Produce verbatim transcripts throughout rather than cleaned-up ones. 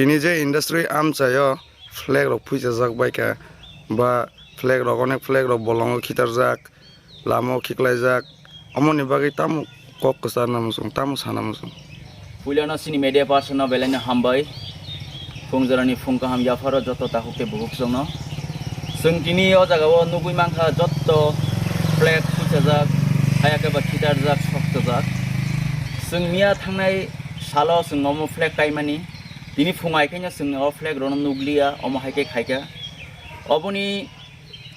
Tini je industry amchaio flag rok phuichajak baikha, ba flag rok, onek flag rok bolongo khitarjak, lama o khiklaijak, omoni bagwi tamo kok kwcharna muchung, tamo sana muchung. Puilano chini media person no belai no hambai. Phung jorani phung kaham yapharo joto takhuk tei bukhuk chwngno. Chwng tini o jaga o nugwi mankha joto flag phuichajak, haya khe ba khitarjak, sokchajak. Chwng miya thangnai salo chwng omo flag kaimani. Tini phung hai khe no chwng o flag rokno nukliya, omo hai khe khaikha. Oboni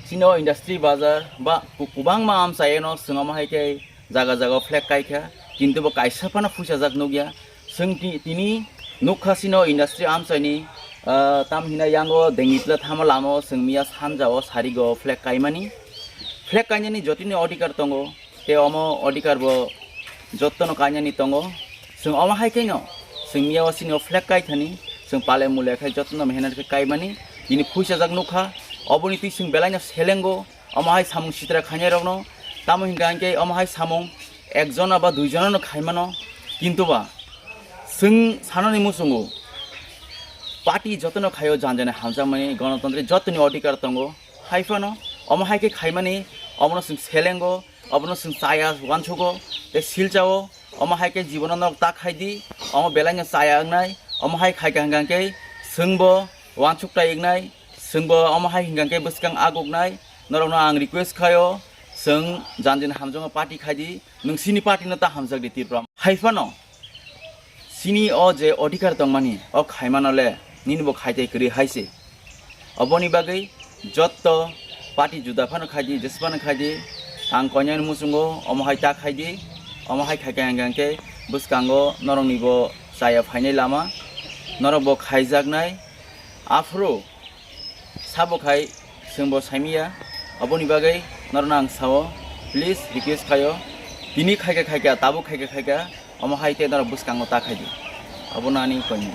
chini o industry bazar ba ku-, kwbangma amchaino chwng omo hai khe jaga jaga o flag kaikha, kintu bo kaisa phano phuichajak nukya. Chwng ti-, tini nukha chini o industry amchaini, ah, tam hina yango dengitla thama lama o chwng miya sanja o sarigo flag kaimani. Flag kainani jotoni odhikar tongo. Tei omo odhikar bo jotono kainani tongo. Chwng omo hai khe no chwng miya o chini o flag kai thani, chwng pale mule khai jotono mehenat khe kaimani. Tini phuichajak nukha, oboni twi chwng belai no selengo omo hai samung sitra khainai rokno. Tamo hinkha hinkhe omo hai samung ekjona ba duijona no khaimano, kintu ba chwng sanani muchungo party jotono khaio janjani hamjakmani, gonotontri jotoni odhikar tongo. Haiphano omo hai khe khaimani, omono chwng selengo, obono chwng chaya uansugo tei silchao. Omo hai khe jibono norok ta khai di, omo belai no chaya wngnai. Omo hai khai kha hwnkha khe chwngbo uansuk tai wngnai, chwngbo omo hai hwnkha khe bwskang aguknai. Norokno ang request khaio, chwng janjani hamjakma party khai di, nwng chini party no ta hamjak di Tripura. Haiphano chini o je odhikar tongmani, o khaimano le nini bo khai tei kwrwi hai se. Oboni bagwi jotto party juda phano khai di, jesa phano khai di, ang koinani muchungo omo hai ta khai di, omo hai khai khe hwnkha khe bwskango norokni bo chaya phainai lama, norok bo khaijaknai. Aphuru sabo khai chwng bo saimiya, oboni bagwi norokno ang sao, please request khaio, tini khaikha khaikha, tabuk khaikha khaikha, omo hai tei norok bwskango ta khai di, obono ani koinai.